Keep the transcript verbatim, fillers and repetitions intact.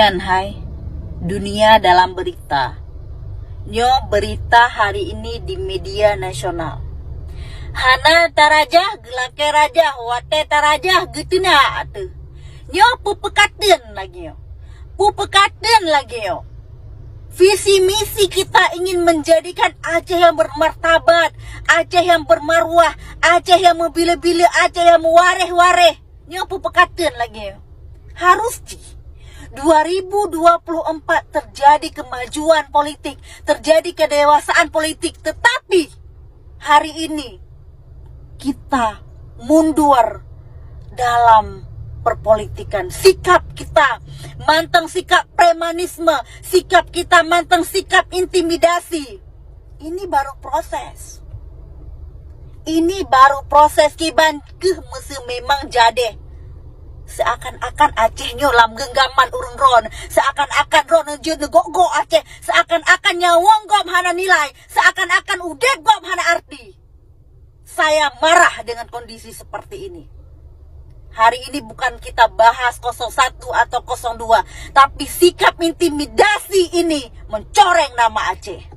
Hai, dunia dalam berita. Nyoe berita hari ini di media nasional. Hana tarajah, geulakée rajah, watée tarajah, geuteuna ateueh. Nyoe peupeukateun lagée nyoe. Peupeukateun lagée nyoe. Visi misi kita ingin menjadikan Aceh yang bermartabat, Aceh yang bermarwah, Aceh yang meubile-bile, Aceh yang meuwaréh-waréh. Nyoe peupeukateun lagée nyoe. Harus jih dua ribu dua puluh empat terjadi kemajuan politik, terjadi kedewasaan politik, tetapi hari ini kita mundur dalam perpolitikan. Sikap kita mantong sikap premanisme, sikap kita mantong sikap intimidasi. Ini baru proses. Ini baru proses, kiban keuh meuseu memang jadeh. Seakan-akan Aceh nyoe lam genggaman ureuëng droen, seakan-akan droen jeuet neugok-gok Aceh, seakan-akan nyawöng gob hana nilai, seakan-akan udeb gob hana arti. Saya marah dengan kondisi seperti ini. Hari ini bukan kita bahas kosong satu atau kosong dua, tapi sikap intimidasi ini mencoreng nama Aceh.